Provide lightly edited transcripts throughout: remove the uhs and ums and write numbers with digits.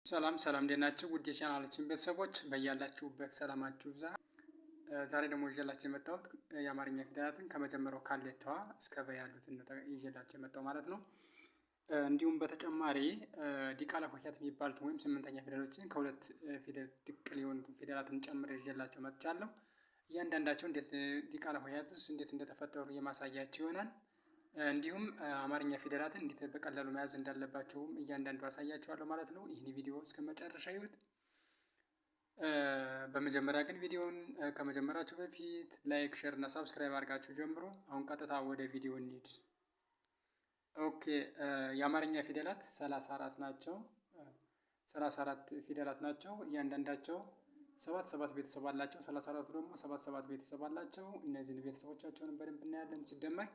ሰላም ሰላም እንዴት ናችሁ? ውድ የቻናላችን ቤተሰቦች በያላችሁበት ሰላማችሁ ይብዛ። ዛሬ ደግሞ ይዤላችሁ የመጣሁት የአማርኛ ፊደላትን ከመጀመሪያው ካሌታዋ እስከ በ ያሉትን ይዤላችሁ የመጣው ማለት ነው። እንዲሁም በተጨማሪ ዲቃላ ሆሄያት የሚባሉትን ወይም ስምንተኛ ፊደሎችን ከሁለት ፊደል ድቅል የሆኑትን ፊደላትን ጨምሬ ይዤላችሁ መጥቻለሁ። እያንዳንዳቸው እንዴት ዲቃላ ሆሄያትስ እንዴት እንደተፈጠሩ የማሳያችሁ ይሆናል። እንዲሁም አማርኛ ፊደላትን እንዴት በቀላሉ መያዝ እንዳለባቸውም እያንዳንዱ አሳያችኋለሁ ማለት ነው። ይህን ቪዲዮ እስከ መጨረሻ ይዩት። በመጀመሪያ ግን ቪዲዮውን ከመጀመራችሁ በፊት like፣ share እና subscribe አድርጋችሁ ጀምሩ። አሁን ቀጥታ ወደ ቪዲዮ እንሂድ። Okay፣ የአማርኛ ፊደላት 34 ናቸው። 34 ፊደላት ናቸው። እያንዳንዳቸው ሰባት ሰባት ቤተሰብ አላቸው። 34ቱ ደግሞ ሰባት ሰባት ቤተሰብ አላቸው። እነዚህን ቤተሰቦቻቸውን በደንብ እናያለን። ሲደመር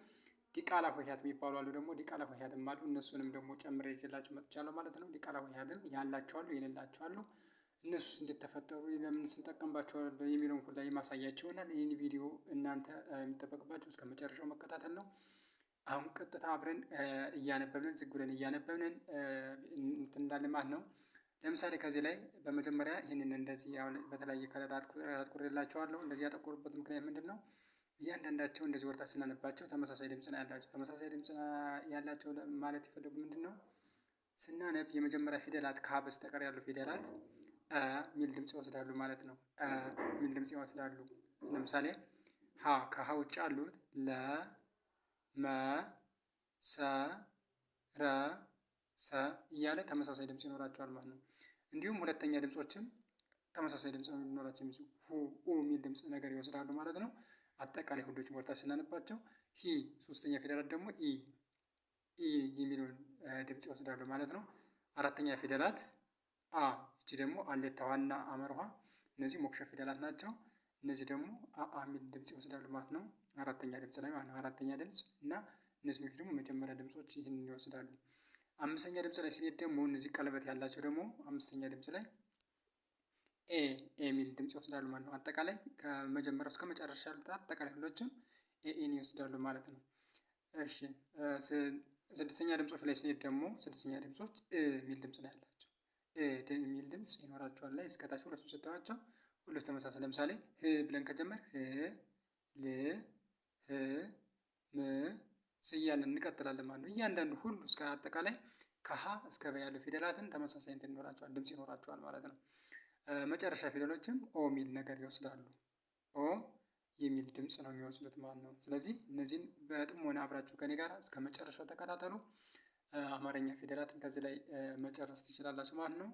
ዲቃላ ሆሄያት የሚባሉ አሉ። ደግሞ ዲቃላ ሆሄያትም አሉ። እነሱንም ደግሞ ጨምሬ ይዤላችሁ መጥቻለሁ ማለት ነው። ዲቃላ ሆሄያትም ያላቸው አሉ፣ የሌላቸው አሉ። እነሱስ እንዴት ተፈጠሩ፣ ለምን ስንጠቀምባቸው የሚለውን ሁላ የማሳያችሁ ይሆናል። ይህን ቪዲዮ እናንተ የሚጠበቅባችሁ እስከ መጨረሻው መከታተል ነው። አሁን ቀጥታ አብረን እያነበብን ዝግ ብለን እያነበብን እንትን እንዳለ ማለት ነው። ለምሳሌ ከዚህ ላይ በመጀመሪያ ይህንን እንደዚህ በተለያየ color አጥቁሬላቸዋለሁ። እንደዚህ ያጠቆሩበት ምክንያት ምንድን ነው? እያንዳንዳቸው እንደዚህ ወደታች ስናነባቸው ተመሳሳይ ድምጽ ነው ያላቸው። ተመሳሳይ ድምጽ ያላቸው ማለት የፈለጉ ምንድን ነው? ስናነብ የመጀመሪያ ፊደላት ከሀ በስተቀር ያሉ ፊደላት አ ሚል ድምጽ ይወስዳሉ ማለት ነው። አ ሚል ድምጽ ይወስዳሉ። ለምሳሌ ሀ ከሀ ውጭ ያሉት ለ፣ መ፣ ሰ፣ ረ፣ ሰ እያለ ተመሳሳይ ድምጽ ይኖራቸዋል ማለት ነው። እንዲሁም ሁለተኛ ድምጾችም ተመሳሳይ ድምጽ ነው የሚኖራቸው፣ የሚችሉ ሁ፣ ኡ የሚል ድምጽ ነገር ይወስዳሉ ማለት ነው። አጠቃላይ ሁሎችን ወደታች ስናነባቸው ሂ፣ ሶስተኛ ፊደላት ደግሞ ኢ ኢ የሚለውን ድምጽ ይወስዳሉ ማለት ነው። አራተኛ ፊደላት አ፣ እቺ ደግሞ አሌታዋና አመርኋ እነዚህ ሞክሸ ፊደላት ናቸው። እነዚህ ደግሞ አ አ የሚል ድምጽ ይወስዳሉ ማለት ነው። አራተኛ ድምጽ ላይ ማለት ነው። አራተኛ ድምጽ እና እነዚህኞች ደግሞ መጀመሪያ ድምጾች ይህንን ይወስዳሉ። አምስተኛ ድምጽ ላይ ስንሄድ ደግሞ እነዚህ ቀለበት ያላቸው ደግሞ አምስተኛ ድምጽ ላይ ኤ ኤ የሚል ድምጽ ይወስዳሉ ማለት ነው። አጠቃላይ ከመጀመሪያው እስከ መጨረሻ ያሉት አጠቃላይ ሁሎችም ኤ ኤን ይወስዳሉ ማለት ነው። እሺ፣ ስድስተኛ ድምጾች ላይ ስንሄድ ደግሞ ስድስተኛ ድምጾች እ የሚል ድምጽ ነው ያላቸው። እ የሚል ድምጽ ይኖራቸዋል። ላይ እስከታች ሁለቱ ስታዩዋቸው ሁለቱ ተመሳሳይ። ለምሳሌ ህ ብለን ከጀመር ህ፣ ል፣ ህ፣ ም፣ ስ እያልን እንቀጥላለን ማለት ነው። እያንዳንዱ ሁሉ እስከ አጠቃላይ ከሀ እስከ በ ያሉ ፊደላትን ተመሳሳይ እንትን ይኖራቸዋል፣ ድምጽ ይኖራቸዋል ማለት ነው። መጨረሻ ፊደሎችም ኦ የሚል ነገር ይወስዳሉ። ኦ የሚል ድምጽ ነው የሚወስዱት ማለት ነው። ስለዚህ እነዚህን በጥሞና አብራችሁ ከኔ ጋር እስከ መጨረሻው ተከታተሉ። አማርኛ ፊደላትን ከዚህ ላይ መጨረስ ትችላላችሁ ማለት ነው።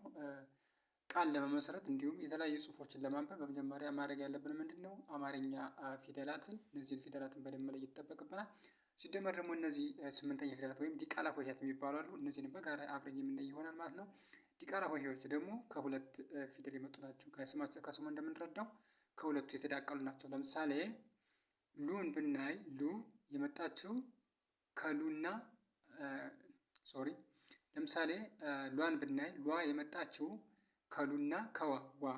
ቃል ለመመስረት እንዲሁም የተለያዩ ጽሁፎችን ለማንበብ በመጀመሪያ ማድረግ ያለብን ምንድን ነው? አማርኛ ፊደላትን እነዚህን ፊደላትን በደንብ መለየት ይጠበቅብናል። ሲደመር ደግሞ እነዚህ ስምንተኛ ፊደላት ወይም ዲቃላ ሆሄያት የሚባሉ አሉ። እነዚህን በጋራ አብረን የምናይ ይሆናል ማለት ነው። ዲቃላ ሆሄዎች ደግሞ ከሁለት ፊደል የመጡ ናቸው። ከስማቸው ከስሙ እንደምንረዳው ከሁለቱ የተዳቀሉ ናቸው። ለምሳሌ ሉን ብናይ ሉ የመጣችው ከሉና sorry፣ ለምሳሌ ሏን ብናይ ሏ የመጣችው ከሉና ከዋ ዋ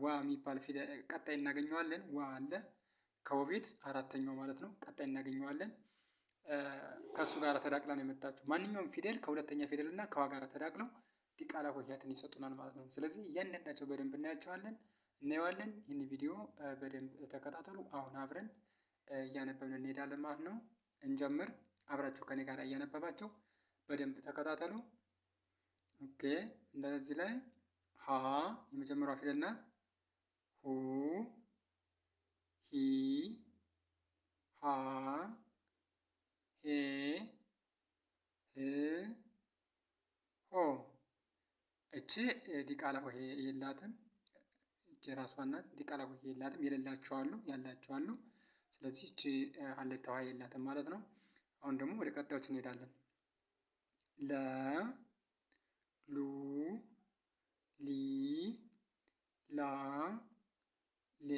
ዋ የሚባል ፊደል ቀጣይ እናገኘዋለን። ዋ አለ ከወቤት አራተኛው ማለት ነው። ቀጣይ እናገኘዋለን። ከእሱ ጋር ተዳቅላ ነው የመጣችው። ማንኛውም ፊደል ከሁለተኛ ፊደል እና ከዋ ጋር ተዳቅለው ዲቃላ ሆሄያትን ይሰጡናል ማለት ነው። ስለዚህ እያንዳንዳቸው በደንብ እናያቸዋለን እናየዋለን። ይህን ቪዲዮ በደንብ ተከታተሉ። አሁን አብረን እያነበብን እንሄዳለን ማለት ነው። እንጀምር። አብራችሁ ከኔ ጋር እያነበባችሁ በደንብ ተከታተሉ። Okay፣ እንደዚህ ላይ ሀ የመጀመሪያዋ ፊደል ናት። ሁ፣ ሂ፣ ሃ፣ ሄ፣ ህ፣ ሆ። እቺ ዲቃላ ሆሄ የላትም። እቺ ራሷ ናት። ዲቃላ ሆሄ የላትም። የሌላቸው አሉ፣ ያላቸው አሉ። ስለዚህ እቺ ሀሌታ ውሃ የላትም ማለት ነው። አሁን ደግሞ ወደ ቀጣዮች እንሄዳለን። ለ፣ ሉ፣ ሊ፣ ላ፣ ሌ፣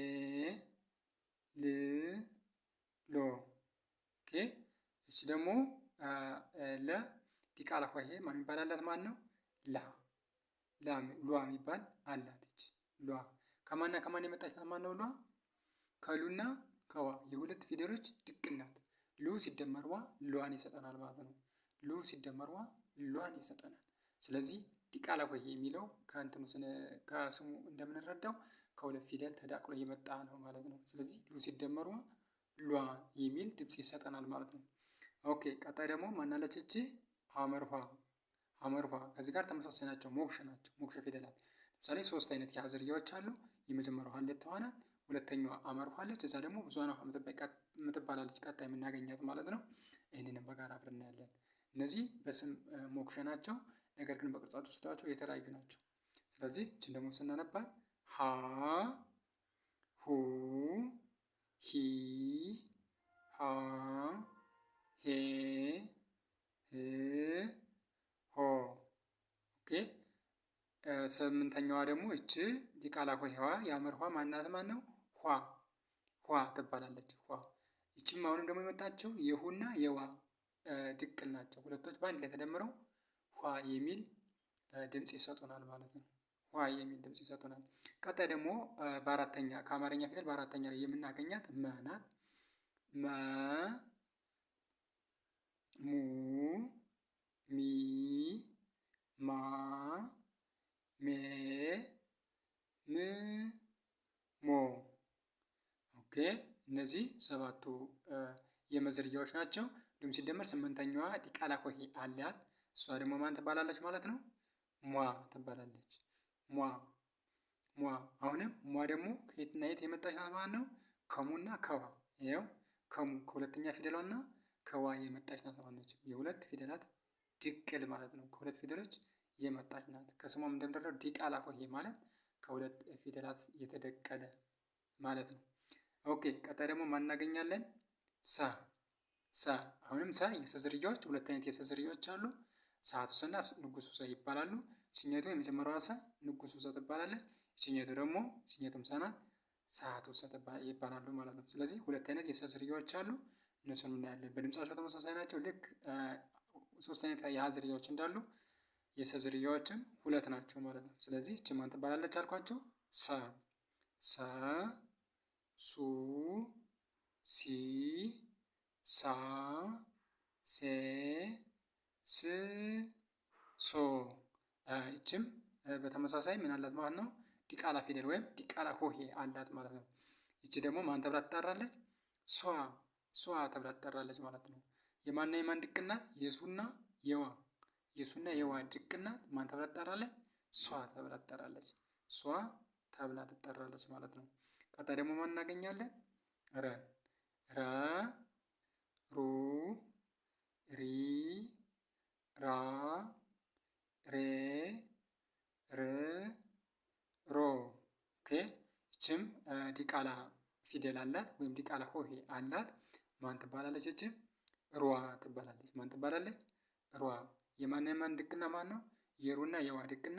ል፣ ሎ። Okay፣ እቺ ደግሞ ለ ዲቃላ ሆሄ ማን የሚባል አላት ማለት ነው? ላ ላ ሏ የሚባል አላት። እቺ ሏ ከማና ከማን የመጣች ናት? ማን ነው ሏ? ከሉና ከዋ የሁለት ፊደሎች ድቅል ናት። ሉ ሲደመር ዋ ሏን ይሰጠናል ማለት ነው። ሉ ሲደመር ዋ ሏን ይሰጠናል። ስለዚህ ዲቃላ ሆሄ የሚለው ከእንትኑ ከስሙ እንደምንረዳው ከሁለት ፊደል ተዳቅሎ የመጣ ነው ማለት ነው። ስለዚህ ሉ ሲደመር ሏ የሚል ድምጽ ይሰጠናል ማለት ነው። okay ቀጣይ ደግሞ ማናለች እቺ? ሐመርኋ ሐመርኋ ከዚህ ጋር ተመሳሳይ ናቸው፣ ሞክሼ ናቸው፣ ሞክሼ ፊደላት። ለምሳሌ ሶስት አይነት የሀ ዝርያዎች አሉ። የመጀመሪያው ሀሌታው ናት። ሁለተኛዋ ሐመርኋ አለች። እዛ ደግሞ ብዙኃን የምትባላለች ቀጣይ የምናገኛት ማለት ነው። ይህንንም በጋራ አብረን እናያለን። እነዚህ በስም ሞክሼ ናቸው፣ ነገር ግን በቅርጻቸው ስታዩዋቸው የተለያዩ ናቸው። ስለዚህ እችን ደግሞ ስናነባት ሀ ሁ ሂ ሃ ሄ ህ ሆ። okay ስምንተኛዋ ደግሞ እች ዲቃላ ሆሄዋ የሐመርኋ ማናት? ማን ነው? ኋ ኋ ትባላለች። ኋ ይችም አሁንም ደግሞ የመጣችው የሁና የዋ ድቅል ናቸው። ሁለቶች በአንድ ላይ ተደምረው ኋ የሚል ድምጽ ይሰጡናል ማለት ነው። ኋ የሚል ድምጽ ይሰጡናል። ቀጣይ ደግሞ በአራተኛ ከአማርኛ ፊደል በአራተኛ ላይ የምናገኛት መ ናት። መ ሙ ሚ ማ ሜ ም ሞ። okay እነዚህ ሰባቱ የመ ዝርያዎች ናቸው። እንዲሁም ሲደመር ስምንተኛዋ ዲቃላ ሆሄ አላት። እሷ ደግሞ ማን ትባላለች ማለት ነው? ሟ ትባላለች። ሟ ሟ አሁንም ሟ ደግሞ ከየትና የት የመጣች ናት ማለት ነው? ከሙና ከዋ። ይኸው ከሙ ከሁለተኛ ፊደሏና ከዋ የመጣች ናት ማለት ነች። የሁለት ፊደላት ድቅል ማለት ነው። ከሁለት ፊደሎች የመጣች ናት። ከስሟም እንደምንረዳው ዲቃላ ሆሄ ማለት ከሁለት ፊደላት የተደቀለ ማለት ነው። okay ቀጣይ ደግሞ ማን እናገኛለን? ሰ ሰ አሁንም ሰ የሰ ዝርያዎች ሁለት አይነት የሰ ዝርያዎች አሉ። ሰዓቱ ሰና ንጉሱ ሰ ይባላሉ። ይችኛይቱ የመጀመሪያዋ ሰ ንጉሱ ሰ ትባላለች። ይችኛይቱ ደግሞ ይችኛይቱም ሰ ናት፣ ሰዓቱ ሰ ይባላሉ ማለት ነው። ስለዚህ ሁለት አይነት የሰ ዝርያዎች አሉ። እነሱን እናያለን። በድምጻቸው ተመሳሳይ ናቸው። ልክ ሶስት አይነት የሀ ዝርያዎች እንዳሉ የሰ ዝርያዎችም ሁለት ናቸው ማለት ነው። ስለዚህ ይች ማን ትባላለች አልኳቸው? ሰ ሰ ሱ ሲ ሳ ሴ ስ ሶ። ይችም በተመሳሳይ ምን አላት ማለት ነው? ዲቃላ ፊደል ወይም ዲቃላ ሆሄ አላት ማለት ነው። ይቺ ደግሞ ማን ተብላ ትጠራለች? ሷ ሷ ተብላ ትጠራለች ማለት ነው። የማንና የማን ድቅል ናት? የሱና የዋ የሱና የዋ ድቅል ናት። ማን ተብላ ትጠራለች? ሷ ተብላ ትጠራለች። ሷ ተብላ ትጠራለች ማለት ነው። ቀጣይ ደግሞ ማን እናገኛለን? ረ ረ ሩ ሪ ራ ሬ ር ሮ። okay ይችም ዲቃላ ፊደል አላት ወይም ዲቃላ ሆሄ አላት። ማን ትባላለች? እች ሯ ትባላለች። ማን ትባላለች? ሯ። የማን የማን ድቅል ማን ነው? የሩና የዋ ድቅል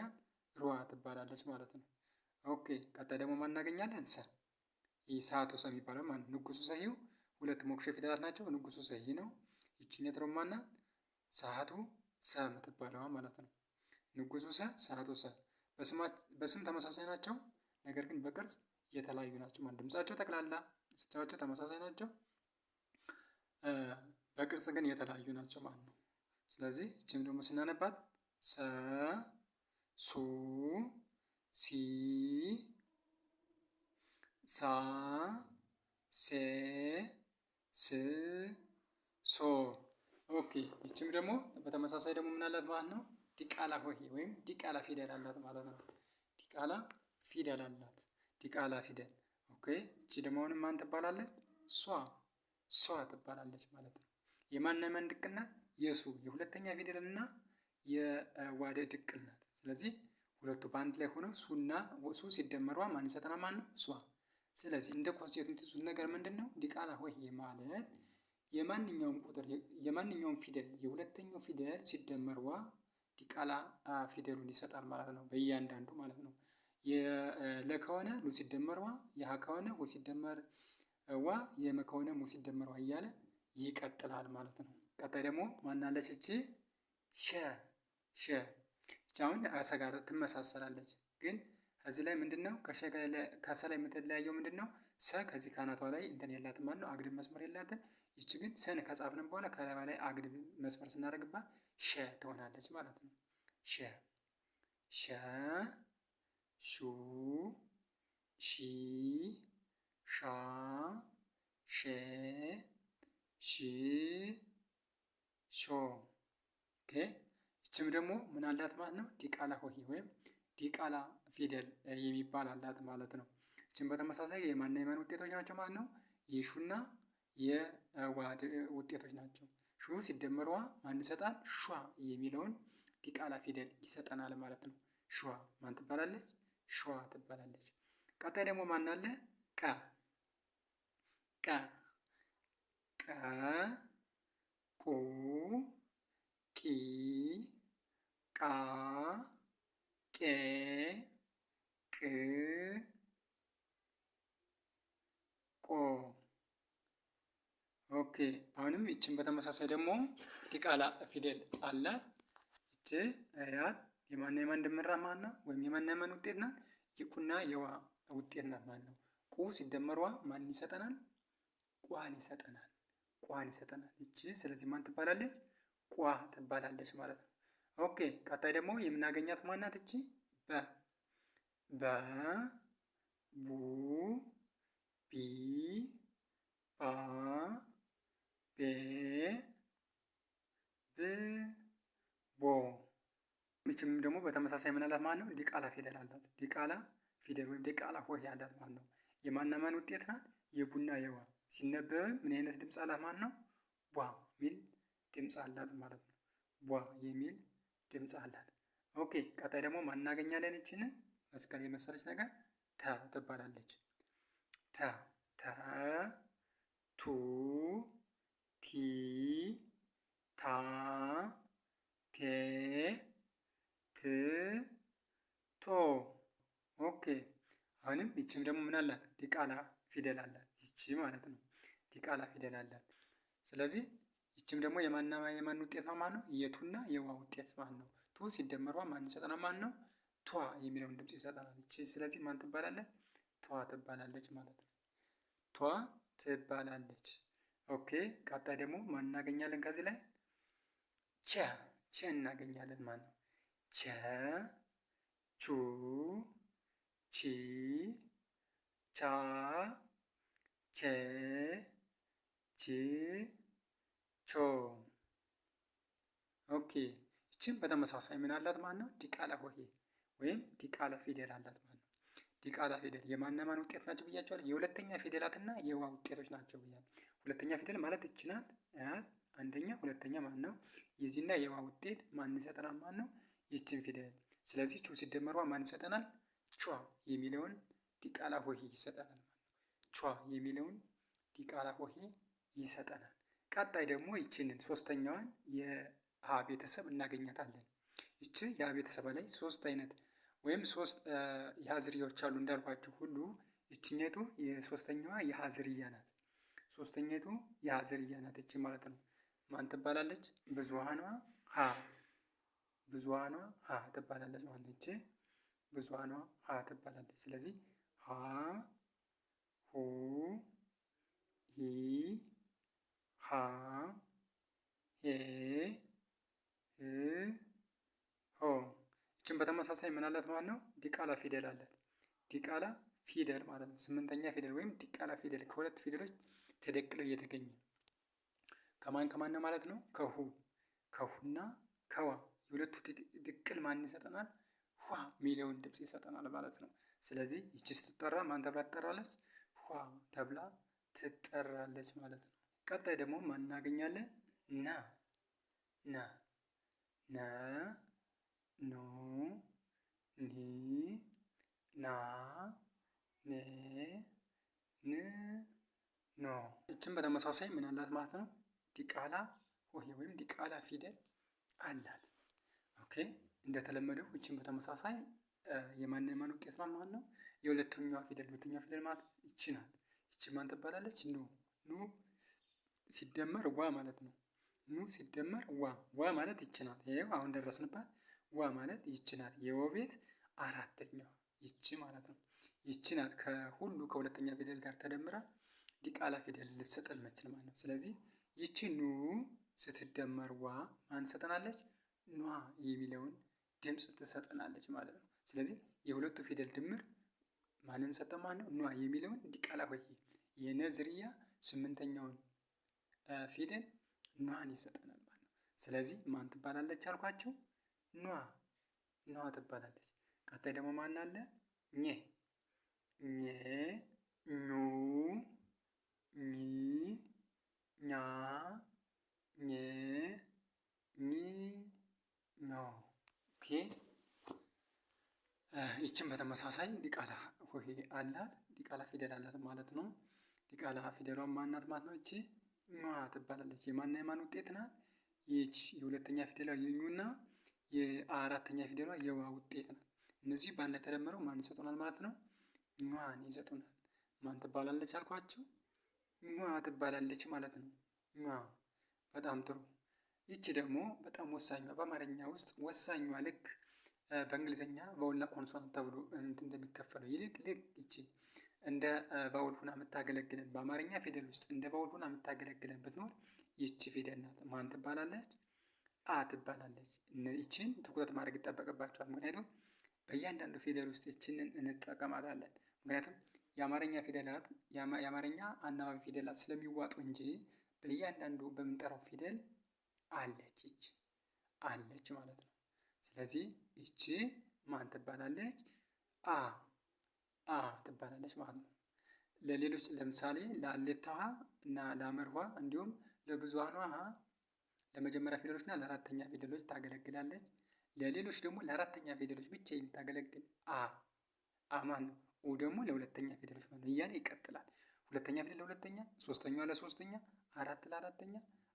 ሯ ትባላለች ማለት ነው። okay ቀጣይ ደግሞ ማን እናገኛለን? ሰ። ይህ ሰዓቱ ሰ የሚባለው ማለት ነው። ንጉሱ ሰሂው ሁለት ሞክሼ ፊደላት ናቸው። ንጉሱ ሰሂ ነው። ይችኛት ደግሞ ማናት? ሰዓቱ ሰ የምትባለዋ ማለት ነው። ንጉሱ ሰ፣ ሰዓቱ ሰ በስም ተመሳሳይ ናቸው፣ ነገር ግን በቅርጽ የተለያዩ ናቸው ማለት ድምጻቸው ጠቅላላ ስታዩዋቸው ተመሳሳይ ናቸው፣ በቅርጽ ግን የተለያዩ ናቸው ማለት ነው። ስለዚህ ይህችም ደግሞ ስናነባት ሰ ሱ ሲ ሳ ሴ ስ ሶ። okay ይችም ደግሞ በተመሳሳይ ደግሞ ምን አላት ማለት ነው? ዲቃላ ሆሄ ወይም ዲቃላ ፊደል አላት ማለት ነው። ዲቃላ ፊደል አላት። ዲቃላ ፊደል። okay እቺ ደግሞ አሁንም ማን ትባላለች? ሷ ሷ ትባላለች ማለት ነው። የማን የማን ድቅል ናት? የሱ የሁለተኛ ፊደል እና የዋደ ድቅል ናት። ስለዚህ ሁለቱ በአንድ ላይ ሆነው ሱና ሱ ሲደመሯ ማን ይሰጠናል ማለት ነው? ሷ። ስለዚህ እንደ concept የምትይዙት ነገር ምንድን ነው? ዲቃላ ሆሄ ማለት የማንኛውም ቁጥር የማንኛውም ፊደል የሁለተኛው ፊደል ሲደመር ዋ ዲቃላ ፊደሉን ይሰጣል ማለት ነው። በእያንዳንዱ ማለት ነው። የለ ከሆነ ሉ ሲደመር ዋ፣ የሀ ከሆነ ሁ ሲደመር ዋ፣ የመ ከሆነ ሙ ሲደመር ዋ እያለ ይቀጥላል ማለት ነው። ቀጣይ ደግሞ ማናለች እቺ? ሸ ሸ። እቺ አሁን ከሰ ጋር ትመሳሰላለች፣ ግን እዚህ ላይ ምንድነው ከሰ ላይ የምትለያየው ምንድነው? ሰ ከዚህ ካናቷ ላይ እንትን የላትም ማለት ነው፣ አግድም መስመር የላትም። ይቺ ግን ሰን ከጻፍን በኋላ ከላይዋ ላይ አግድም መስመር ስናደርግባት ሸ ትሆናለች ማለት ነው። ሸ ሸ ሹ ሺ ሻ ሼ ሺ ሾ። Okay ይችም ደግሞ ምን አላት ማለት ነው? ዲቃላ ሆሄ ወይም ዲቃላ ፊደል የሚባል አላት ማለት ነው። ይችም በተመሳሳይ የማንና የማን ውጤቶች ናቸው ማለት ነው? የሹና የዋ ውጤቶች ናቸው። ሹ ሲደመር ዋ ማን ይሰጣል? ሿ የሚለውን ዲቃላ ፊደል ይሰጠናል ማለት ነው። ሿ ማን ትባላለች? ሿ ትባላለች። ቀጣይ ደግሞ ማን አለ? ቀ ቀ ቀ ቁ ቂ ቃ ቄ ቅ ቆ። Okay አሁንም ይችን በተመሳሳይ ደግሞ ዲቃላ ፊደል አላት። ይች ያት የማና የማን ድምር ማለት ነው? ወይም የማና የማን ውጤት ናት? የቁና የዋ ውጤት ናት ማለት ነው። ቁ ሲደመር ዋ ማን ይሰጠናል? ቋን ይሰጠናል። ቋን ይሰጠናል። ይቺ ስለዚህ ማን ትባላለች? ቋ ትባላለች ማለት ነው። Okay ቀጣይ ደግሞ የምናገኛት ማናት? እቺ በ በ ቡ ቢ ባ ቤ ብ ቦ። ይችም ደግሞ በተመሳሳይ ምን አላት ማለት ነው? ዲቃላ ፊደል አላት። ዲቃላ ፊደል ወይም ዲቃላ ሆሄ አላት ማለት ነው። የማንና ማን ውጤት ናት? የቡና የዋ ሲነበብ ምን አይነት ድምፅ አላት ማለት ነው? ቧ የሚል ድምፅ አላት ማለት ነው። ቧ የሚል ድምፅ አላት። Okay ቀጣይ ደግሞ ማን እናገኛለን? ይችን መስቀል የመሰለች ነገር ተ ትባላለች። ተ ተ ቱ ቲ ታ ቴ ት ቶ። Okay አሁንም ይችም ደግሞ ምን አላት? ዲቃላ ፊደል አላት። ይቺ ማለት ነው ዲቃላ ፊደል አላት። ስለዚህ ይችም ደግሞ የማንና የማን ውጤት ነው ማለት ነው? የቱና የዋ ውጤት ማለት ነው። ቱ ሲደመር ዋ ማን ይሰጠናል ማለት ነው? ቷ የሚለውን ድምጽ ይሰጠናል። ይቺ ስለዚህ ማን ትባላለች? ቷ ትባላለች ማለት ነው። ቷ ትባላለች። Okay ቀጣይ ደግሞ ማን እናገኛለን ከዚህ ላይ? ቸ ቸ እናገኛለን ማለት ነው። ቸ ቹ ቺ ቻ ቼ ች ቾ። Okay ይችም በተመሳሳይ ምን አላት ማለት ነው? ዲቃላ ሆሄ ወይም ዲቃላ ፊደል አላት ማለት ነው። ዲቃላ ፊደል የማንና ማን ውጤት ናቸው ብያቸዋለሁ። የሁለተኛ ፊደላትና የዋ ውጤቶች ናቸው ብያለሁ። ሁለተኛ ፊደል ማለት ይች ናት። አንደኛ ሁለተኛ ማን ነው? የዚህና የዋ ውጤት ማን ይሰጠናል ማለት ነው? ይችን ፊደል። ስለዚህ ቹ ሲደመር ዋ ማን ይሰጠናል? ቿ የሚለውን ዲቃላ ሆሄ ይሰጠናል ማለት ነው። ቿ የሚለውን ዲቃላ ሆሄ ይሰጠናል። ቀጣይ ደግሞ ይችንን ሶስተኛዋን የሀ ቤተሰብ እናገኛታለን። ይቺ የሀ ቤተሰብ ላይ ሶስት አይነት ወይም ሶስት የሀ ዝርያዎች አሉ እንዳልኳችሁ ሁሉ ይችኛቱ የሶስተኛዋ የሀ ዝርያ ናት። ሶስተኛቱ የሀ ዝርያ ናት ይቺ ማለት ነው። ማን ትባላለች? ብዙሃኗ ሀ ብዙሃኗ ሀ ትባላለች ማለት ነው። ይቺ ብዙሃኗ ሀ ትባላለች። ስለዚህ ሀ ሁ ሂ ሃ ሄ ህ ሆ። ይችን በተመሳሳይ ምን አላት ማለት ነው? ዲቃላ ፊደል አላት። ዲቃላ ፊደል ማለት ነው። ስምንተኛ ፊደል ወይም ዲቃላ ፊደል ከሁለት ፊደሎች ተደቅለው እየተገኘ ከማን ከማን ነው ማለት ነው? ከሁ ከሁና ከዋ የሁለቱ ድቅል ማን ይሰጠናል? ኋ የሚለውን ድምፅ ይሰጠናል ማለት ነው። ስለዚህ ይቺ ስትጠራ ማን ተብላ ትጠራለች? ኋ ተብላ ትጠራለች ማለት ነው። ቀጣይ ደግሞ ማን እናገኛለን? ነ ነ ነ ኑ ኒ ና ኔ ን ኖ። ይችም በተመሳሳይ ምን አላት ማለት ነው? ዲቃላ ሆሄ ወይም ዲቃላ ፊደል አላት። Okay እንደተለመደው ይችም በተመሳሳይ የማን የማን ውጤት ነው ማለት ነው? የሁለተኛዋ ፊደል ሁለተኛዋ ፊደል ማለት ይቺ ናት። ይቺ ማን ትባላለች? ኑ ኑ ሲደመር ዋ ማለት ነው። ኑ ሲደመር ዋ ዋ ማለት ይቺ ናት። ይኸው አሁን ደረስንባት። ዋ ማለት ይቺ ናት። የወ ቤት አራተኛዋ ይቺ ማለት ነው። ይቺ ናት ከሁሉ ከሁለተኛ ፊደል ጋር ተደምራ ዲቃላ ፊደል ልትሰጠን መችል ማለት ነው። ስለዚህ ይቺ ኑ ስትደመር ዋ ማን ትሰጠናለች? ኗ የሚለውን ድምፅ ትሰጠናለች ማለት ነው። ስለዚህ የሁለቱ ፊደል ድምር ማንን ሰጠ ማለት ነው? ኗ የሚለውን ዲቃላ ሆሄ የነ ዝርያ ስምንተኛውን ፊደል ኗን ይሰጠናል ማለት ነው። ስለዚህ ማን ትባላለች አልኳቸው? ኗ ኗ ትባላለች። ቀጣይ ደግሞ ማን አለ? ኘ ኘ ኙ ኚ ኛ ኜ ኚ ኞ። Okay፣ ይችን በተመሳሳይ ዲቃላ ሆሄ አላት፣ ዲቃላ ፊደል አላት ማለት ነው። ዲቃላ ፊደሏን ማናት ማለት ነው? እቺ ኟ ትባላለች። የማና የማን ውጤት ናት? ይች የሁለተኛ ፊደሏ የኙና የአራተኛ ፊደሏ የዋ ውጤት ናት። እነዚህ በአንድ ላይ ተደምረው ማን ይሰጡናል ማለት ነው? ኟን ይሰጡናል። ማን ትባላለች አልኳችሁ? ኟ ትባላለች ማለት ነው። ኟ። በጣም ጥሩ። ይቺ ደግሞ በጣም ወሳኟ፣ በአማርኛ ውስጥ ወሳኟ፣ ልክ በእንግሊዝኛ vowel ና consonant ተብሎ እንትን እንደሚከፈለው ይልቅ ልክ ይቺ እንደ vowel ሁና የምታገለግለን፣ በአማርኛ ፊደል ውስጥ እንደ vowel ሁና የምታገለግለን ብትኖር ይቺ ፊደል ናት። ማን ትባላለች? አ ትባላለች። ይችን ትኩረት ማድረግ ይጠበቅባቸዋል። ምክንያቱም በእያንዳንዱ ፊደል ውስጥ ይችንን እንጠቀማታለን። ምክንያቱም የአማርኛ ፊደላት፣ የአማርኛ አናባቢ ፊደላት ስለሚዋጡ እንጂ በእያንዳንዱ በምንጠራው ፊደል አለች፣ ይች አለች ማለት ነው። ስለዚህ ይቺ ማን ትባላለች? አ አ ትባላለች ማለት ነው። ለሌሎች ለምሳሌ ለአሌታዋ እና ለአመርኋ እንዲሁም ለብዙሃኗ ለመጀመሪያ ፊደሎች እና ለአራተኛ ፊደሎች ታገለግላለች። ለሌሎች ደግሞ ለአራተኛ ፊደሎች ብቻ የምታገለግል አ አ ማለት ነው። ኡ ደግሞ ለሁለተኛ ፊደሎች ማለት ነው እያለ ይቀጥላል። ሁለተኛ ፊደል ለሁለተኛ፣ ሶስተኛዋ ለሶስተኛ፣ አራት ለአራተኛ፣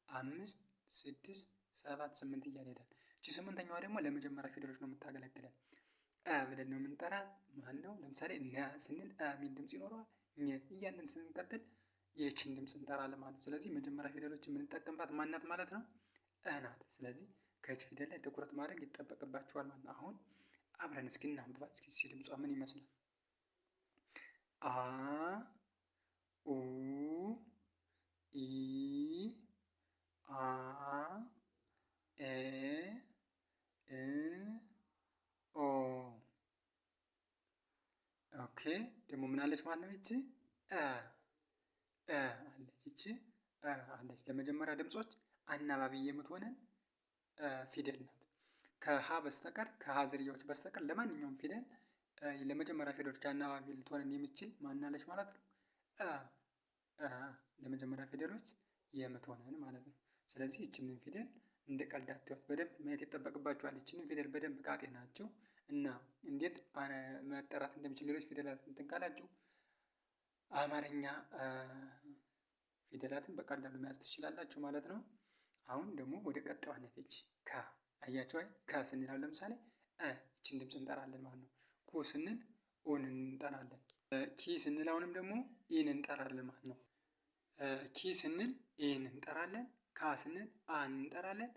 አምስት፣ ስድስት፣ ሰባት፣ ስምንት እያለ ይሄዳል። እቺ ስምንተኛዋ ደግሞ ለመጀመሪያ ፊደሎች ነው የምታገለግለን። አ ብለን ነው የምንጠራት ማን ነው? ለምሳሌ ነ ስንል አ የሚል ድምጽ ይኖረዋል። ኘ እያልን ስንቀጥል ይህችን ድምጽ እንጠራለን ማለት ነው። ስለዚህ መጀመሪያ ፊደሎች የምንጠቀምባት ማናት ማለት ነው? እ ናት። ስለዚህ ከች ፊደል ላይ ትኩረት ማድረግ ይጠበቅባቸዋል ማለት ነው። አሁን አብረን እስኪ እናንብባት እስኪ፣ ድምጿ ምን ይመስላል? አ ኡ ኢ አ ኤ እ ኦ። Okay፣ ደግሞ ምን አለች ማለት ነው? ይቺ እ እ አለች። ይቺ እ አለች። ለመጀመሪያ ድምጾች አናባቢ የምትሆነን ፊደል ናት። ከሀ በስተቀር፣ ከሀ ዝርያዎች በስተቀር ለማንኛውም ፊደል ለመጀመሪያ ፊደሎች አናባቢ ልትሆነን የምትችል ማናለች ማለት ነው? እ እ ለመጀመሪያ ፊደሎች የምትሆነን ማለት ነው። ስለዚህ ይችንን ፊደል እንደ ቀልድ አትዩት፣ በደንብ ማየት ይጠበቅባችኋል። ይችንን ፊደል በደንብ ካጤናችሁ እና እንዴት መጠራት እንደሚችል ሌሎች ፊደላት እንትን ካላችሁ አማርኛ ፊደላትን በቀላሉ መያዝ ትችላላችሁ ማለት ነው። አሁን ደግሞ ወደ ቀጣዩ ነች ከ። አያችሁ አይደል? ከ ስንል አሁን ለምሳሌ እ ይችን ድምጽ እንጠራለን ማለት ነው። ኩ ስንል ኡን እንጠራለን። ኪ ስንል አሁንም ደግሞ ኢን እንጠራለን ማለት ነው። ኪ ስንል ኢን እንጠራለን። ካ ስንል አን እንጠራለን።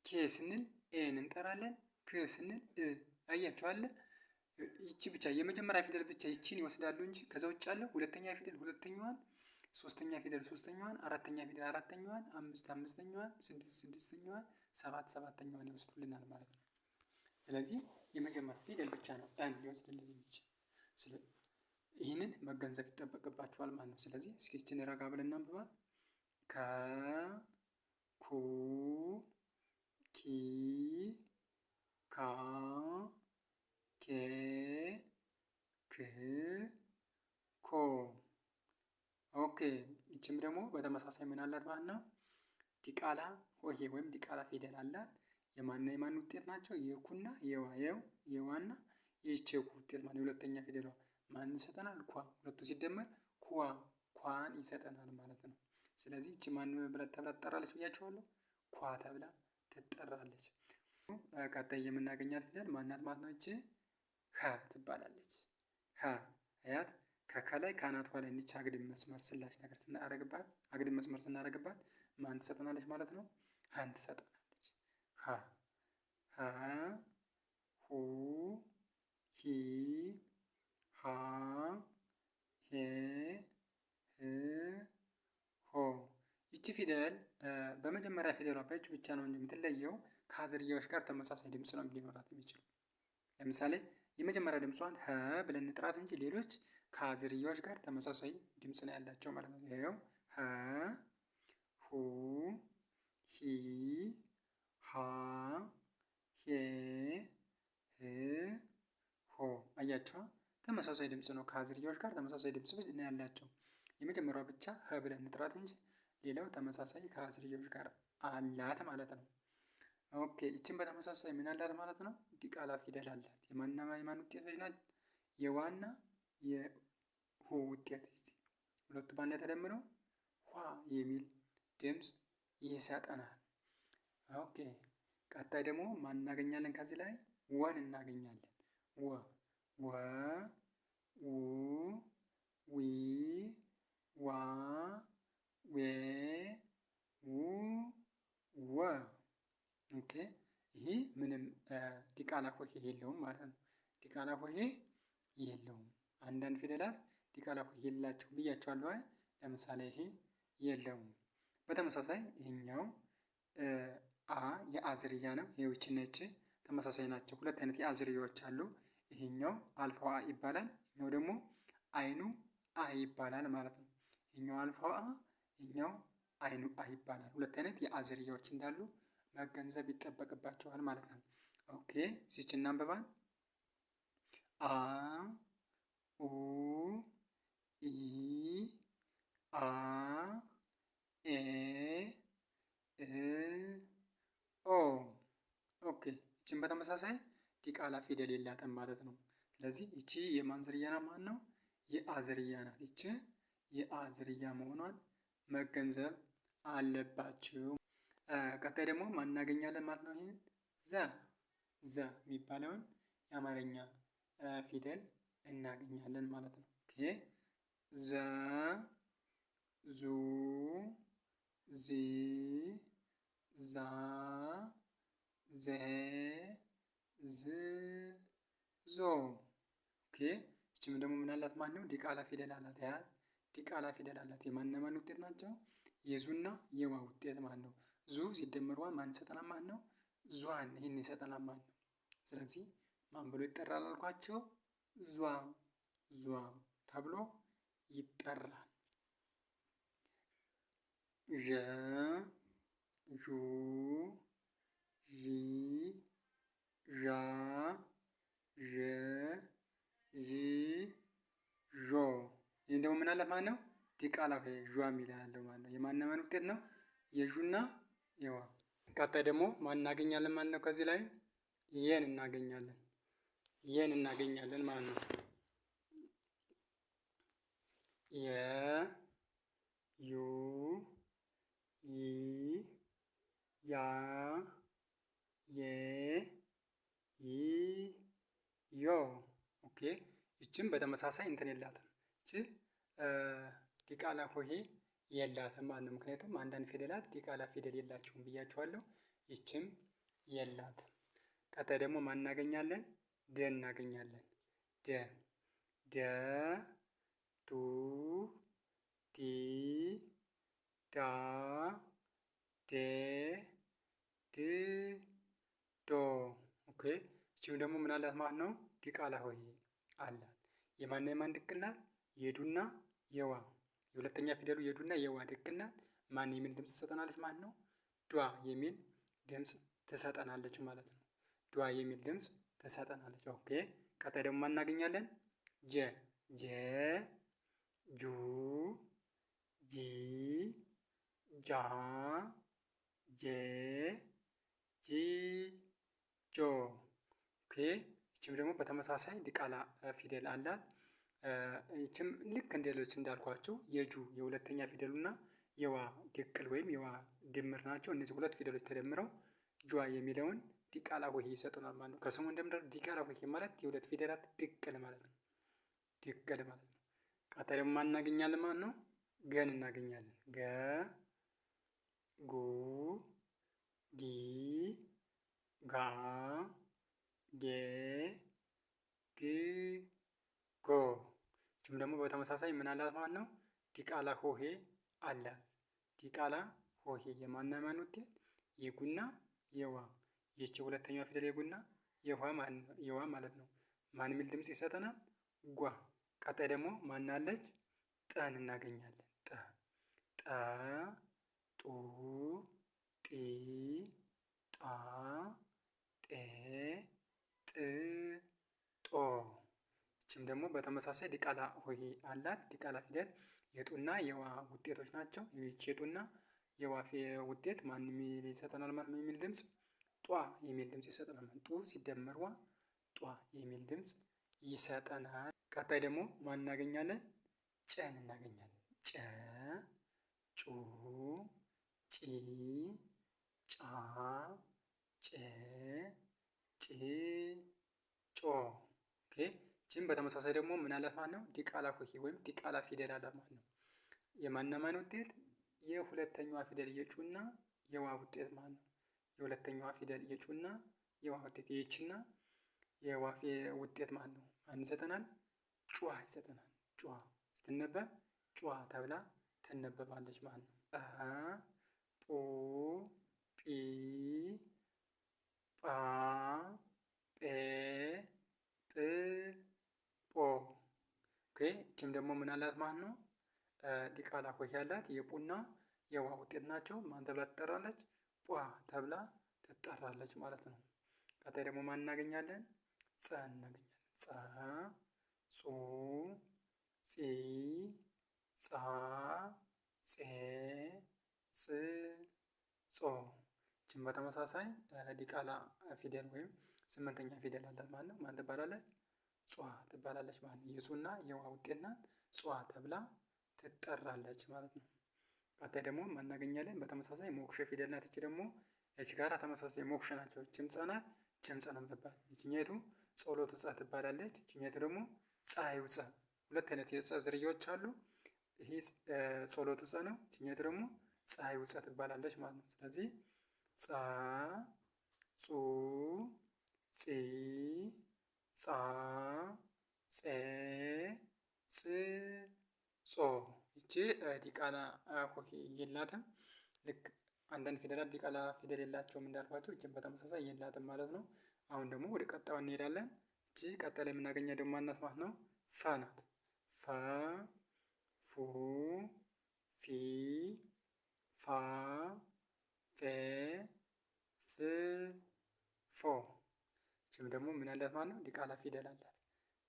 ኬ ስንል ኤን እንጠራለን። ክ ስንል እ። አያችሁ አይደል? ይቺ ብቻ የመጀመሪያ ፊደል ብቻ ይቺን ይወስዳሉ እንጂ ከዛ ውጭ ያለው ሁለተኛ ፊደል ሁለተኛዋን፣ ሶስተኛ ፊደል ሶስተኛዋን፣ አራተኛ ፊደል አራተኛዋን፣ አምስት አምስተኛዋን፣ ስድስት ስድስተኛዋን፣ ሰባት ሰባተኛዋን ይወስዱልናል ማለት ነው። ስለዚህ የመጀመሪያ ፊደል ብቻ ነው ን ሊወስድልን የሚችል። ይህንን መገንዘብ ይጠበቅባችኋል ማለት ነው። ስለዚህ እስኪ ይችን ረጋ ብለን እናንብባት። ከ ኩ ኪ ካ ኬ ክ ኮ። Okay፣ ይችም ደግሞ በተመሳሳይ ምን አላት ማለት ነው? ዲቃላ ሆሄ ወይም ዲቃላ ፊደል አላት። የማንና የማን ውጤት ናቸው? የኩና የዋ፣ የው የዋና የይቺ የኩ ውጤት ማለት የሁለተኛ ፊደሏ ማን ይሰጠናል? ኳ። ሁለቱ ሲደመር ኳ፣ ኳን ይሰጠናል ማለት ነው። ስለዚህ ይቺ ማን ብላ ተብላ ትጠራለች ብያችኋለሁ? ኳ ተብላ ትጠራለች። ቀጣይ የምናገኛት ፊደል ማናት ማለት ነው? ይቺ ሀ ትባላለች። ሀ አያት ከከላይ ከአናቷ ላይ እንዲች አግድም መስመር ስላሽ ነገር ስናደርግባት፣ አግድም መስመር ስናደርግባት ማን ትሰጠናለች ማለት ነው? ሀን ትሰጠናለች። ሀ ሀ ሁ ሂ ሃ ሄ ህ ሆ። ይቺ ፊደል በመጀመሪያ ፊደሏ በች ብቻ ነው እንጂ የምትለየው ከሀ ዝርያዎች ጋር ተመሳሳይ ድምፅ ነው ሊኖራት የሚችለው። ለምሳሌ የመጀመሪያ ድምጿን ሀ ብለን እንጥራት እንጂ ሌሎች ከሀ ዝርያዎች ጋር ተመሳሳይ ድምፅ ነው ያላቸው ማለት ነው። ይኸው ሀ፣ ሁ፣ ሂ፣ ሃ፣ ሄ፣ ህ፣ ሆ። አያችኋ? ተመሳሳይ ድምፅ ነው ከሀ ዝርያዎች ጋር ተመሳሳይ ድምፅ ነው ያላቸው። የመጀመሪያዋ ብቻ ሀ ብለን እንጥራት እንጂ ሌላው ተመሳሳይ ከሀ ዝርያዎች ጋር አላት ማለት ነው። Okay ይችን በተመሳሳይ ምን አላት ማለት ነው? ዲቃላ ፊደል አላት። የማንና የማን ውጤቶች ናት? የዋና የሁ ውጤት ሁለቱ ባንድ ላይ ተደምረው ኋ የሚል ድምፅ ይሰጠናል። Okay ቀጣይ ደግሞ ማን እናገኛለን? ከዚህ ላይ ወን እናገኛለን። ወ ወ ው ዊ ዋ ዌ ው ወ። Okay ይሄ ምንም ዲቃላ ሆሄ የለውም ማለት ነው። ዲቃላ ሆሄ የለውም። አንዳንድ ፊደላት ዲቃላ ሆሄ የላቸውም ብያቸዋለሁ። አይ ለምሳሌ ይሄ የለውም። በተመሳሳይ ይሄኛው አ የአ ዝርያ ነው። ይህች ነች ተመሳሳይ ናቸው። ሁለት አይነት የአ ዝርያዎች አሉ። ይሄኛው አልፋው አ ይባላል። ይሄኛው ደግሞ አይኑ አ ይባላል ማለት ነው። ይሄኛው አልፋው አ፣ ይሄኛው አይኑ አ ይባላል። ሁለት አይነት የአ ዝርያዎች እንዳሉ መገንዘብ ይጠበቅባቸዋል ማለት ነው። Okay እዚች እናንብባል። አ ኡ ኢ አ ኤ እ ኦ። Okay ይችን በተመሳሳይ ዲቃላ ፊደል የላትም ማለት ነው። ስለዚህ ይቺ የማን ዝርያ ናት ማለት ነው? የአ ዝርያ ናት። ይቺ የአ ዝርያ መሆኗን መገንዘብ አለባችሁ። ቀጣይ ደግሞ ማን እናገኛለን ማለት ነው? ይሄን ዘ ዘ የሚባለውን የአማርኛ ፊደል እናገኛለን ማለት ነው። Okay ዘ ዙ ዚ ዛ ዘ ዝ ዞ። Okay ይችም ደግሞ ምን አላት ማለት ነው? ዲቃላ ፊደል አላት። ያ ዲቃላ ፊደል አላት። የማንና ማን ውጤት ናቸው? የዙና የዋ ውጤት ማለት ነው። ዙ ሲደመር ዋ ማን ይሰጠናል ማለት ነው? ዟን ይህን ይሰጠናል ማለት ነው። ስለዚህ ማን ብሎ ይጠራል አልኳቸው? ዟ ዟ ተብሎ ይጠራል። ዠ ዡ ዢ ዣ ዤ ዢ ዦ። ይህን ደግሞ ምን አለ ማለት ነው? ዲቃላ ዧ የሚል አለው ማለት ነው። የማንና ማን ውጤት ነው? የዡና የዋ። ቀጣይ ደግሞ ማን እናገኛለን ማለት ነው? ከዚህ ላይ የን እናገኛለን። የን እናገኛለን ማለት ነው። የ ዩ ይ ያ የ ይ ዮ። Okay ይችም በተመሳሳይ እንትን የላትም። ይቺ ዲቃላ ሆሄ የላትም ማለት ነው። ምክንያቱም አንዳንድ ፊደላት ዲቃላ ፊደል የላቸውም ብያቸዋለሁ። ይችም የላትም። ቀጣይ ደግሞ ማን እናገኛለን? ደ እናገኛለን። ደ ደ ዱ ዲ ዳ ዴ ድ ዶ። Okay ይቺም ደግሞ ምን አላት ማለት ነው? ዲቃላ ሆሄ አላት። የማንና የማን ድቅል ናት? የዱና የዋ። የሁለተኛ ፊደሉ የዱና የዋ ድቅል ናት። ማን የሚል ድምጽ ትሰጠናለች ማለት ነው? ዷ የሚል ድምጽ ትሰጠናለች ማለት ነው። ዷ የሚል ድምጽ ትሰጠናለች። Okay ቀጣይ ደግሞ ማን እናገኛለን? ጀ ጀ ጁ ጂ ጃ ጄ ጂ ጆ። Okay ይችም ደግሞ በተመሳሳይ ዲቃላ ፊደል አላት። ይችም ልክ እንደ ሌሎች እንዳልኳችሁ የጁ የሁለተኛ ፊደሉና የዋ ድቅል ወይም የዋ ድምር ናቸው። እነዚህ ሁለት ፊደሎች ተደምረው ጇ የሚለውን ዲቃላ ሆሄ ይሰጡናል ማለት ነው። ከስሙ እንደምንረዳው ዲቃላ ሆሄ ማለት የሁለት ፊደላት ድቅል ማለት ነው። ድቅል ማለት ነው። ቀጣይ ደግሞ ማን እናገኛለን ማለት ነው? ገን እናገኛለን። ገ ጉ ጊ ጋ ጌ ግ ጎ። ይችም ደግሞ በተመሳሳይ ምን አላት ማለት ነው? ዲቃላ ሆሄ አላት። ዲቃላ ሆሄ የማና ማን ውጤት? የጉና የዋ። ይህች ሁለተኛዋ ፊደል የጉና የዋ ማለት ነው። ማን የሚል ድምጽ ይሰጠናል? ጓ። ቀጣይ ደግሞ ማናለች? ጠን እናገኛለን። ጠ ጠ ጡ ጢ ጣ ጤ ጥ ጦ። ይችም ደግሞ በተመሳሳይ ዲቃላ ሆሄ አላት። ዲቃላ ፊደል የጡና የዋ ውጤቶች ናቸው። ይህች የጡና የዋ ውጤት ማን የሚል ይሰጠናል? ማን የሚል ድምጽ? ጧ የሚል ድምጽ ይሰጠናል። ጡ ሲደመር ዋ ጧ የሚል ድምጽ ይሰጠናል። ቀጣይ ደግሞ ማን እናገኛለን? ጨን እናገኛለን። ጨ ጩ ጪ ጫ ጬ ጭ ጮ። okay ይቺም በተመሳሳይ ደግሞ ምን አላት ማለት ነው? ዲቃላ ሆሄ ወይም ዲቃላ ፊደል አላት ማለት ነው። የማንና ማን ውጤት? የሁለተኛዋ ፊደል የጩና የዋ ውጤት ማለት ነው። የሁለተኛዋ ፊደል የጩና የዋ ውጤት የይችና የዋ ውጤት ማለት ነው። ማን ይሰጠናል? ጩዋ ይሰጠናል። ጩዋ ስትነበብ ጩዋ ተብላ ትነበባለች ማለት ነው። ጰ ጱ ጲ ጳ ጴ ጵ ጶ። okay ይቺም ደግሞ ምን አላት ማለት ነው? ዲቃላ ሆሄ አላት። የጱና የዋ ውጤት ናቸው። ማን ተብላ ትጠራለች? ጳ ተብላ ትጠራለች ማለት ነው። ቀጣይ ደግሞ ማን እናገኛለን? ጸ እናገኛለን። ጸ ጹ ጺ ጻ ጼ ጽ ጾ። ይቺም በተመሳሳይ ዲቃላ ፊደል ወይም ስምንተኛ ፊደል አላት ማለት ነው። ማን ትባላለች? ጿ ትባላለች ማለት ነው። የጹና የዋ ውጤት ናት። ጿ ተብላ ትጠራለች ማለት ነው። ቀጣይ ደግሞ ማን እናገኛለን? በተመሳሳይ ሞክሼ ፊደል ናት። ይቺ ደግሞ ይቺ ጋራ ተመሳሳይ ሞክሼ ናቸው። ይቺም ጸ ናት፣ ይቺም ጸ ነው የምትባል። ይችኛይቱ ጸሎቱ ጸ ትባላለች። ይችኛይቱ ደግሞ ፀሐዩ ጸ። ሁለት አይነት የጸ ዝርያዎች አሉ። ይሄ ጸሎቱ ጸ ነው። ይችኛይቱ ደግሞ ፀሐዩ ጸ ትባላለች ማለት ነው። ስለዚህ ጸ ጹ ጺ ጻ ጼ ጽ ጾ። ይቺ ዲቃላ ሆሄ የላትም። ልክ አንዳንድ ፊደላት ዲቃላ ፊደል የላቸውም እንዳልኳቸው ይቺም በተመሳሳይ የላትም ማለት ነው። አሁን ደግሞ ወደ ቀጣዩ እንሄዳለን። ይቺ ቀጣይ ላይ የምናገኛት ደግሞ ማን ናት ማለት ነው? ፈ ናት። ፈ ፉ ፊ ፋ ፌ ፍ ፎ። ይቺም ደግሞ ምን አላት ማለት ነው? ዲቃላ ፊደል አላት።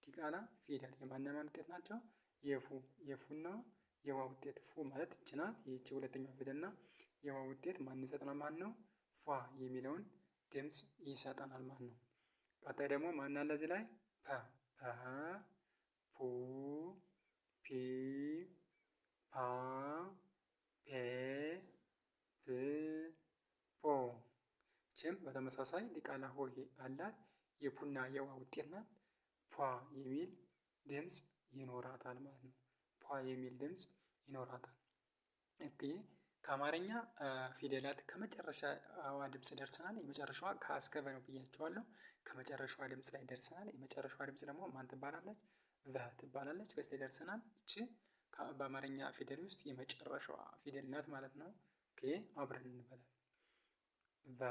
ዲቃላ ፊደል የማን የማን ውጤት ናቸው? የፉ የፉና የዋ ውጤት። ፉ ማለት ይቺ ናት። ይቺ ሁለተኛው ፊደል እና የዋ ውጤት ማን ይሰጠናል ማለት ነው? ፏ የሚለውን ድምጽ ይሰጠናል ማለት ነው። ቀጣይ ደግሞ ማን አለ እዚህ ላይ? ፐ ፐ ፑ ፒ ፓ ፔ ፕ ፖ። ይቺም በተመሳሳይ ዲቃላ ሆሄ አላት። የፑና የዋ ውጤት ናት። ፏ የሚል ድምጽ ይኖራታል ማለት ነው። ፏ የሚል ድምጽ ይኖራታል። okay ከአማርኛ ፊደላት ከመጨረሻዋ ድምጽ ደርሰናል። የመጨረሻዋ ከሀ እስከ ቨ ነው ብያችኋለሁ። ከመጨረሻዋ ድምጽ ላይ ደርሰናል። የመጨረሻዋ ድምጽ ደግሞ ማን ትባላለች? ቨ ትባላለች። ከዚህ ላይ ደርሰናል። ይቺ በአማርኛ ፊደል ውስጥ የመጨረሻዋ ፊደል ናት ማለት ነው። okay አብረን እንበላለን። ቨ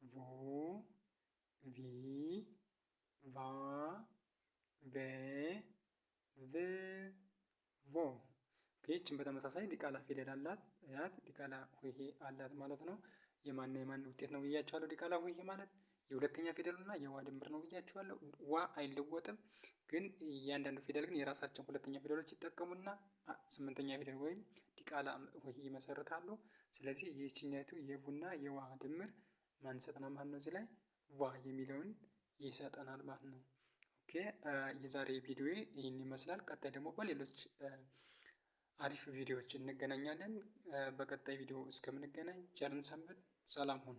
ቩ ቪ ቫ ቬ ቭ ቮ። okay ይቺም በተመሳሳይ ዲቃላ ፊደል አላት ያት ዲቃላ ሆሄ አላት ማለት ነው። የማን የማን ውጤት ነው ብያችኋለሁ። ዲቃላ ሆሄ ማለት የሁለተኛ ፊደል እና የዋ ድምር ነው ብያችኋለሁ። ዋ አይለወጥም፣ ግን እያንዳንዱ ፊደል ግን የራሳቸውን ሁለተኛ ፊደሎች ይጠቀሙና ስምንተኛ ፊደል ወይም ዲቃላ ሆሄ ይመሰርታሉ። ስለዚህ ይህችኛይቱ የቡና የዋ ድምር ማን ይሰጠናል ማለት ነው? እዚህ ላይ ቫ የሚለውን ይሰጠናል ማለት ነው። okay የዛሬ ቪዲዮ ይህን ይመስላል። ቀጣይ ደግሞ በሌሎች አሪፍ ቪዲዮዎች እንገናኛለን። በቀጣይ ቪዲዮ እስከምንገናኝ ቸርን ሰንብት። ሰላም ሁኑ።